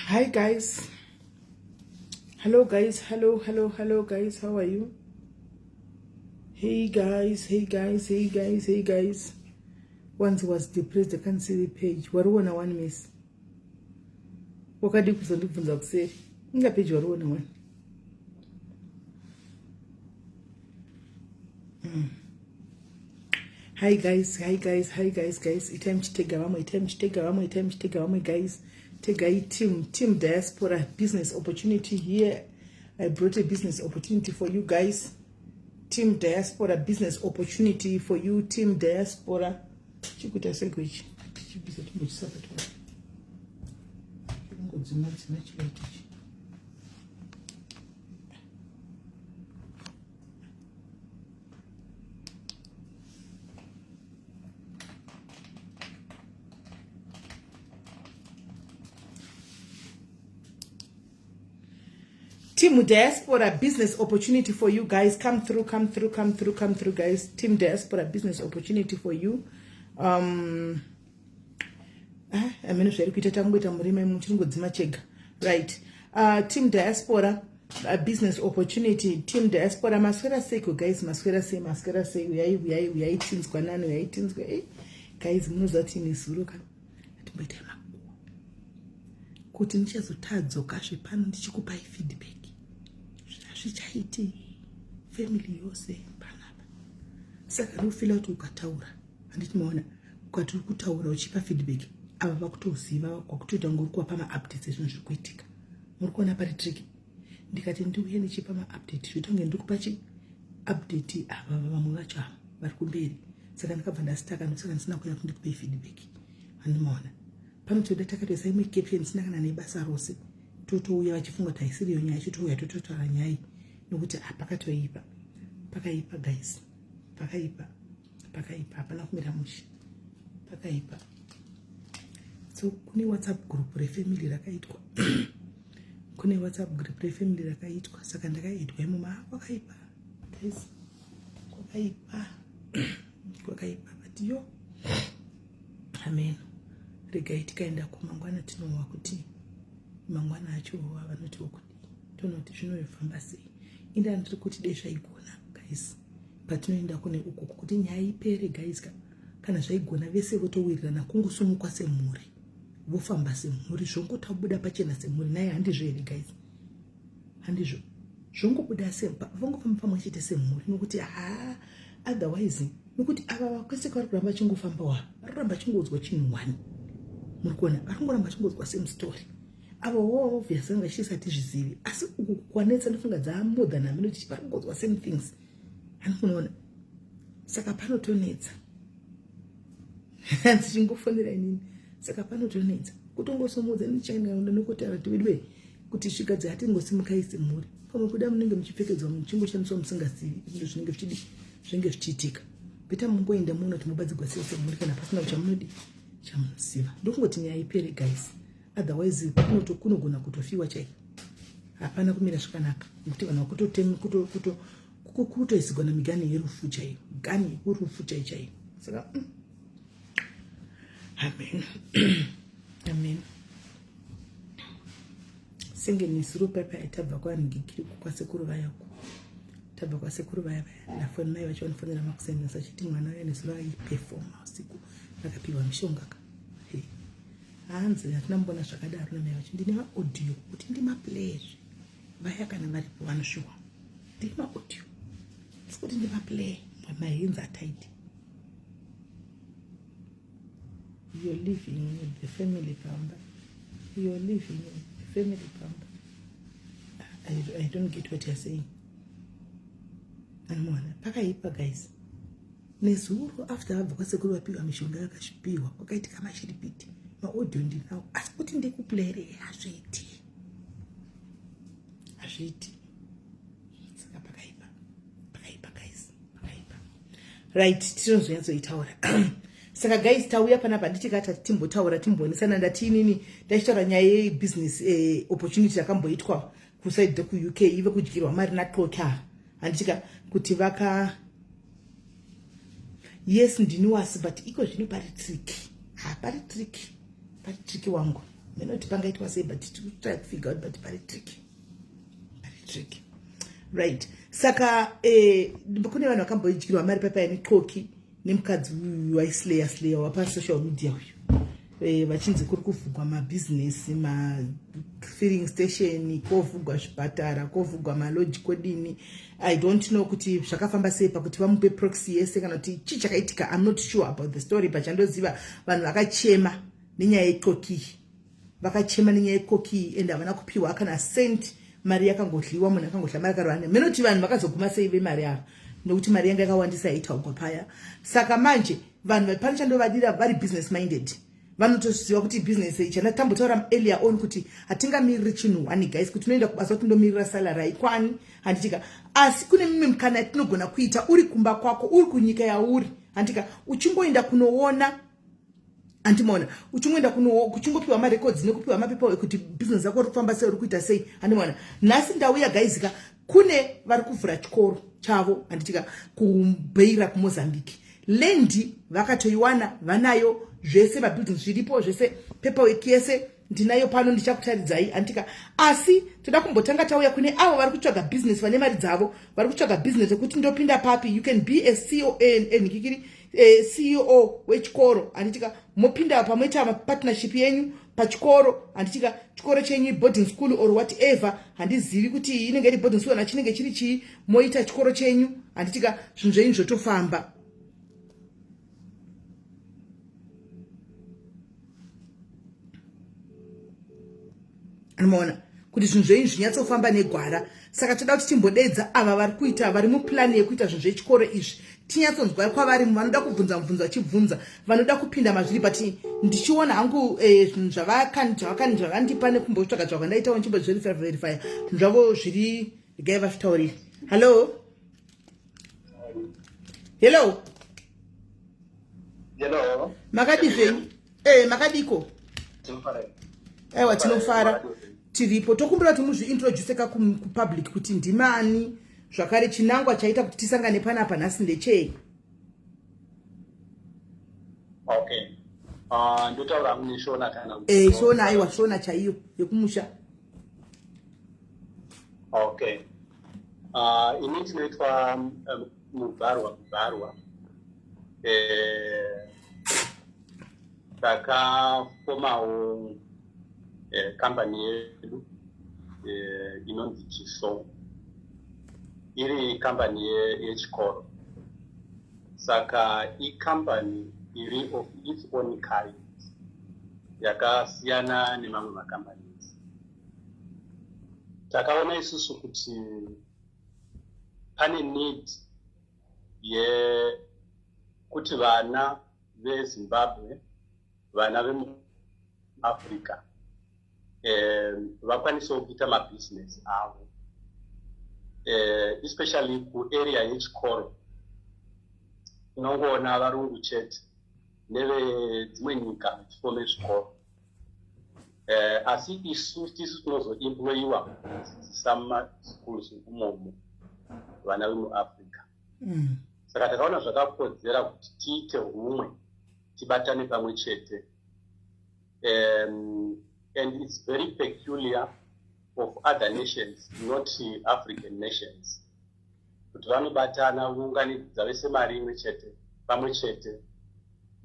Hi guys. Hello guys. Hello, hello, hello guys. How are you? Hey guys, hey guys, hey guys, hey guys. Once was depressed, I can't see the page. Wariona one miss. Wakadi kuzondibvunza kuseri. Inga page wariona one. Hi guys, hi guys, hi guys, guys. Itai muchitega vamwe, itai muchitega vamwe, itai muchitega vamwe guys. Tegai team, team diaspora business opportunity here. I brought a business opportunity for you guys. Team diaspora business opportunity for you, team diaspora. Chikuita seko ichi. Tichibvisa timbochisapatora. Chikungodzima dzima chilaiti ichi. Team Diaspora business opportunity for you guys. Come through, come through, come through, come through, guys. Team Diaspora business opportunity for you. Amene zvairi kuita tangoita murima imo chiringodzima chega. Right. Team Diaspora business opportunity. Team Diaspora maswera seiko guys, maswera sei, maswera sei. Uyai, uyai, uyai tinzwa nani, uyai tinzwa. Eh, guys, munoziva kuti nezuro ka atimboita makuwa kuti ndichazotadzokazve pano ndichikupai feedback. Hazvichaiti family yose panapa. Saka ndinofila kuti ukataura, handiti maona, ukati uri kutaura uchipa feedback, ava vakutoziva kwakutoita kunge uri kuvapa maupdates ezvinhu zviri kuitika. Muri kuona pari tricky. Ndikati ndiuye ndichipa maupdate, zvoita kunge ndiri kupa chi update ava vamwe vacho ava vari kumberi. Saka ndakabva ndasitaka, ndosaka ndisina kuuya kuti ndikupei feedback. Handimaona panotoda takatoisa imwe caption isina kana nebasa rose, totouya vachifunga kuti haisiriyo nyaya, chotouya tototaura nyaya nokuti pakatoipa, pakaipa guys, pakaipa, pakaipa, hapana kumira mushe, pakaipa. So kune WhatsApp group refamily rakaitwa, kune WhatsApp group refamily rakaitwa, saka ndakaitwa imomo. Kwakaipa guys, kwakaipa, kwakaipa, but yo amen. Regai tikaenda kumangwana tinowa kuti mangwana acho vanoti okudii, tonoti zvinofamba sei. Inda ndiri kuti dei zvaigona guys, patinoenda kune uku kuti nyaya ipere guys ka, kana zvaigona vese votowirirana, kungosumukwa semhuri, vofamba semhuri, zvongotabuda pachena semhuri. Naye handizvo here guys? Handizvo, zvongobuda vongofamba pamwe chete semhuri, nokuti haa otherwise, nokuti ava vakwese vari kuramba vachingofamba wa vari kuramba vachingoudzwa chinhu one. Muri kuona vari kungoramba vachingoudzwa same story. Ava wo obvious vanga vachisati zvizivi, asi uku kwanetsa ndofunga dzaa more than amene kuti vari kungoudzwa same things. Handikunoona saka panotonetsa dzichingofonera inini, saka panotonetsa kutongosomudza ndichaenda nokutaura kuti weduwe kuti svika dzatingosimukai semhuri pamwe kuda munenge muchipfekedzwa muchingoshandiswa musingazivi zvinhu zvinenge zvichidi zvinenge zvichiitika. Beta mungoenda muona kuti mobadzigwa sei semhuri kana pasina chamunodi chamunoziva. Ndokungoti nyaya ipere guys, otherwise kunogona kutofiwa chaiko. Hapana kumira zvakanaka nekuti vanhu vakutoisigwa namigani yerufu chaiyo, gani yekurufu chai chaiyo. Saka amen, amen. Senge nezuro paipa tabva kwanhingikiri kwasekuru vayako, tabva kwasekuru vaya vaya, nafoni mai vacho vanofonera makusendesa achiti mwana uya nezuro aipefoma usiku, akapiwa mishonga ka. Hanzi hatina mbona zvakadaro namai vacho. Ndine maaudio kuti ndimaplayezve vaya kana varipo vanoshuwa. Ndine maaudio asi kuti ndimaplay, mahands are tied. You're living with the family pamba, you're living with the family pamba. I don't get what you're saying. Anoona pakaipa guys. Nezuro after vabva kwasekuru vapiwa mishonga yakasvipiwa, kwakaitika mashiripiti. Maaudio ndinawo asi kuti ndikuplayere hazviiti, hazviiti. Saka pakaipa, pakaipa guys, pakaipa. Right, tinozonyatsoitaura. Saka guys, tauya panapa ndichikata timbotaura, timboonesana. Ndati inini ndachitaura nyaya yebusiness opportunity yakamboitwa kuside kuUK, ive kudyirwa mari naxoka, handitika kuti vaka yes ndini wasi, but iko zvino pari tricky. Ha, pari tricky, pari tricky wangu. Menoti pangaitwa sei, but try kufigure out, but pari tricky, pari tricky, right? Saka kune vanhu vakamboidyirwa mari paipai nexoki nemukadzi uyu waisleya sleya wapasocial media uyu, vachinzi kuri kuvhugwa mabhizinesi, mafilling station, kovhugwa zvipatara, kovhugwa malodge, kodini. I don't know kuti zvakafamba sei pakuti vamupe proxy yese kana kuti chii chakaitika. I'm not sure about the story, but chandoziva, vanhu vakachema nenyaya yexoki, vakachema nenyaya yekoki, and havana kupiwa kana cent. Mari yakangodliwa, munhu akangodla mari akarwana. Menoti vanhu vakazoguma sei vemari ava, nekuti mari yanga yakawandisa yaitaugwa paya. Saka manje vanhu pane chandovadira, vari business minded, vanotoziva kuti business ichi. Chandatambotaura earlier on kuti hatingamiriri chinhu one, guys, kuti unoenda kubasa kuti ndomirira salary, haikwani, handitika? Asi kune mimwe mikana yatinogona kuita uri kumba kwako, uri kunyika yauri, handika? Uchingoenda kunoona, handimaona, uchingoenda kuchingopiwa marecords nekupiwa mapepa ekuti business yako uri kufamba sei, uri kuita sei, handimaona? Nhasi ndauya, guys ka, kune vari kuvhura chikoro chavo, handitika, kuBeira, kuMozambique. Land vakatoiwana, vanayo zvese, mabuildings zviripo zvese, paperwork yese ndinayo pano, ndichakutaridzai, handitika? Asi toda kumbotanga tauya kune avo vari kutsvaga business, vane mari dzavo, vari kutsvaga business ekuti ndopinda papi. You can be a CEO, nhikikiri, CEO wechikoro, handitika? Mopinda pamoita mapartnership yenyu pachikoro, handitika? Chikoro chenyu, boarding school or whatever, handizivi kuti inenge iri boarding school kana chinenge chiri chii. Moita chikoro chenyu, handitika? Zvinhu zvenyu zvotofamba. Anomaona kuti zvinhu zvenyu zvinyatsofamba negwara. Saka toda kuti timbodedza ava vari kuita, vari muplani yekuita zvinhu zvechikoro izvi, tinyatsonzwa kwavari. Vanoda kubvunza mubvunzo vachibvunza, vanoda kupinda mazviri. But ndichiona hangu zvinhu zvavandipa nekumbotsvaga tsvaga ndaitawo, ndichimbozviverify, zvinhu zvavo zviri regai vazvitaurire. Hallo, hello. Hello. Makadi zvenyu? Makadiko? Aiwa, tinofara, tiripo. Tokumbira kuti muzviintroduce ka kupublic kuti ndimani, zvakare chinangwa chaita kuti tisangane panapa nhasi ndechei? Okay. Ndotaura hangu neShona kana Shona, aiwa, Shona chaiyo yekumusha. Okay. Ini ndinoitwa Mubvarwa Mubvarwa. Takafomawo kambani yedu inonzi Chiso, iri kambani yechikoro. Saka ikambani iri of its own kind, yakasiyana nemamwe macompanies. Takaona isusu kuti pane need yekuti vana veZimbabwe, vana vemuAfrica, vakwanisewo kuita mabhizinesi avo, especially kuarea yechikoro. Tinongoona varungu chete nevedzimwe nyika vachifome zvikoro, asi isu tisu tinozoemployiwa kudzidzisa mumaschools umomo vana vemuAfrica. Saka takaona zvakakodzera kuti tiite humwe, tibatane pamwe chete, and it's very peculiar of other nations, not African nations, kuti vanobatana vounganidza vese mari imwe chete pamwe chete,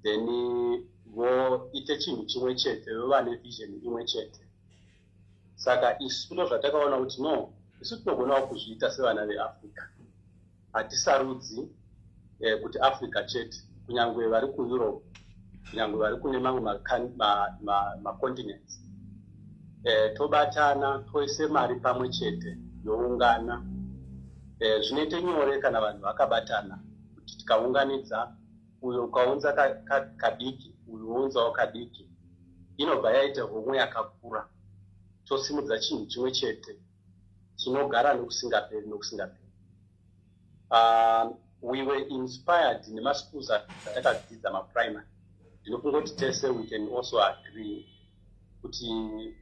then voite chinhu chimwe chete, vova nevision imwe chete. Saka isu ndo zvatakaona kuti no, isu tinogonawo kuzviita sevana veAfrica. Hatisarudzi kuti Africa chete, kunyange vari kuEurope, kunyange vari kune mamwe macontinents, tobatana, toise mari pamwe chete, youngana. Zvinoite nyore kana vanhu vakabatana, kuti tikaunganidza, uyo ukaunza kadiki, uyo wounzawo kadiki, inobva yaita homwe yakakura, tosimudza chinhu chimwe chete chinogara nokusingaperi nokusingaperi. We were inspired nemaschools atakadzidza, maprimary. Ndinofungoti tese we can also agree kuti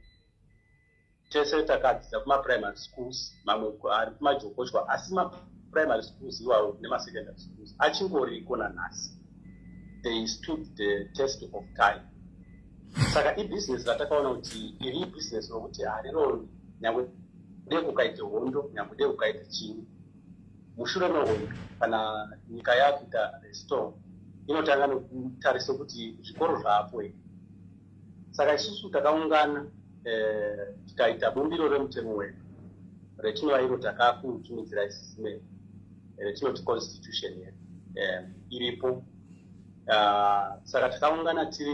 tese takadzidza kumaprimary schools, mamwe ari kumajokochwa, asi maprimary schools iwawo nemasecondary schools achingoriko nanhasi. They stood the test of time. Saka ibhizinesi ratakaona kuti iri ibhizinesi rokuti harirori, nyange dei kukaite hondo, nyange dei kukaite chii. Mushure mehondo, kana nyika yakuita restore, inotanga nekutarisa kuti zvikoro zvaapo here. Saka isusu takaungana, tikaita bumbiro remutemo wedu retinova iro takakutumidzira isisime, retinoti constitution yedu iripo. Saka takaungana tiri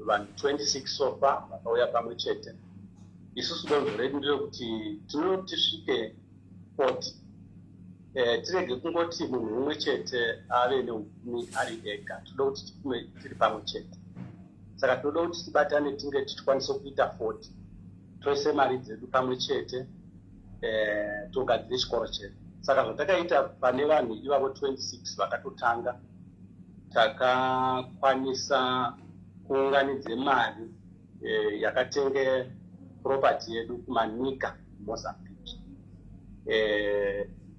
vanhu 26 so far vakauya pamwe chete. Isusu donzvo redu nderekuti tinoti tisvike 40, tirege kungoti munhu mumwe chete ave neupfumi ari ega. Toda kuti tipfume tiri pamwe chete. Saka tinoda kuti tibatane, tinge tichikwanisa kuita 40, toise mari dzedu pamwe chete, togadzire chikoro chedu. Saka zvatakaita, pane vanhu ivavo 26 vakatotanga, takakwanisa kuunganidze mari yakatenge property yedu kuManica, Mozambique.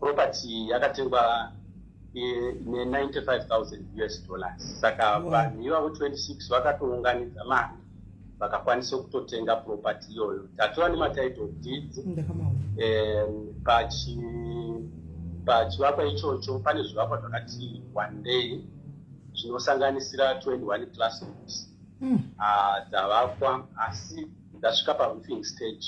Property yakatengwa ne95,000 US dollars. Saka vanhu ivavo 26 vakatounganidza mari, vakakwanisa kutotenga property iyoyo. Tatova nematitle deeds. Pachivakwa ichocho pane zvivakwa zvakati one day zvinosanganisira 21 classrooms dzavakwa asi dzasvika paroofing stage,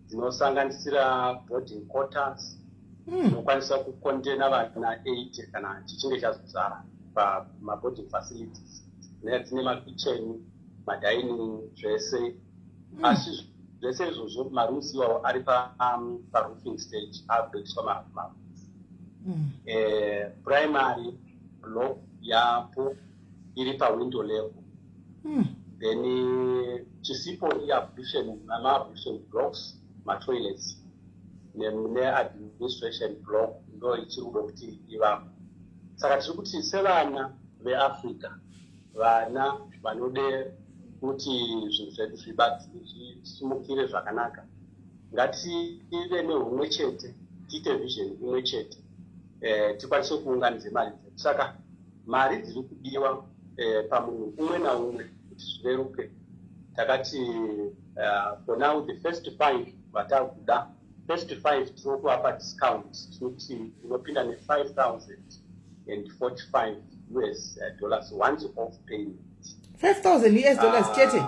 dzinosanganisira boarding quarters dzinokwanisa kucontaina vana 80 kana chichinge chazozara pamaboarding facilities. Dzine makitchen, madining, zvese. Asi zvese izvozvo, marooms iwawo ari paroofing stage, akutoiswa maroof. Primary block yapo iri pawindow level. Then chisipo iablution, maablution blocks, matoilets neadministration block ndo ichiri kuda kuti ivapo. Saka tiri kuti sevana veAfrica, vana vanode kuti zvinhu zvedu zvisimukire zvakanaka, ngative neumwe chete, tiite vision imwe chete, tikwanise kuunganidze mari dzedu. Saka mari dziri kudiwa pamunhu umwe naumwe kuti zvireruke, takati for now the first five vatakuda, first five tinokuvapa discount. Tinoti unopinda ne5045 US dollars, once off payment. 5000 US dollars chete?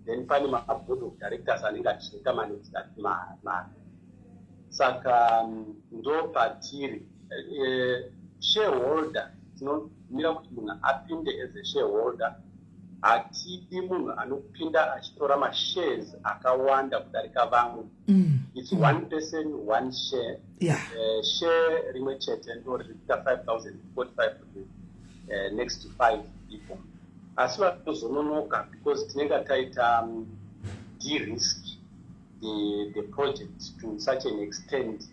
Then pane maboard of directors anenge achizoita manage that mari. Saka ndo patiri. Shareholder, tinomira kuti munhu apinde as a shareholder. Hatidi munhu anopinda achitora mashares akawanda kudarika vamwe. It's one person, one share. Share rimwe chete ndo riri kuita 5045 next five people. Asi vanozononoka, because tinenge taita de-risk the project to such an extent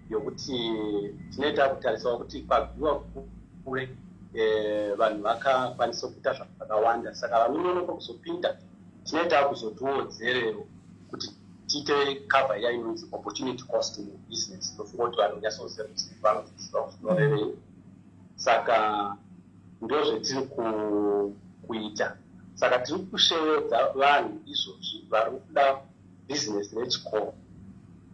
yokuti tinoita kutarisawo kuti kwabviwa kure, vanhu vakakwanisa kuita zvakawanda. Saka vanononoka kuzopinda, tinoita kuzotiwodzerero kuti tiite cover iya inonzi opportunity cost mubusiness. Tofunga kuti vanhu nyatsoziva business vanoziva kuti zvinorevei. Saka ndozvetiri kuita. Saka tiri kushevedza vanhu izvozvi vari kuda bhizinesi rechikoro.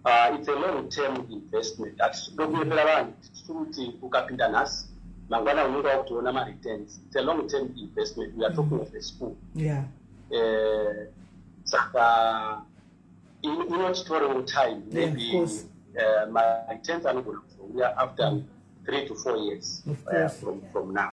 It's a long term investment. Hatisi kunyepera vanhu tiri kuti ukapinda nhasi, mangwana unenge wakutoona mareturns. It's a long term investment. We are talking of a school. Saka inochitorewo time. Maybe mareturns anogona kuzouya after 3 to 4 years Of course. from now.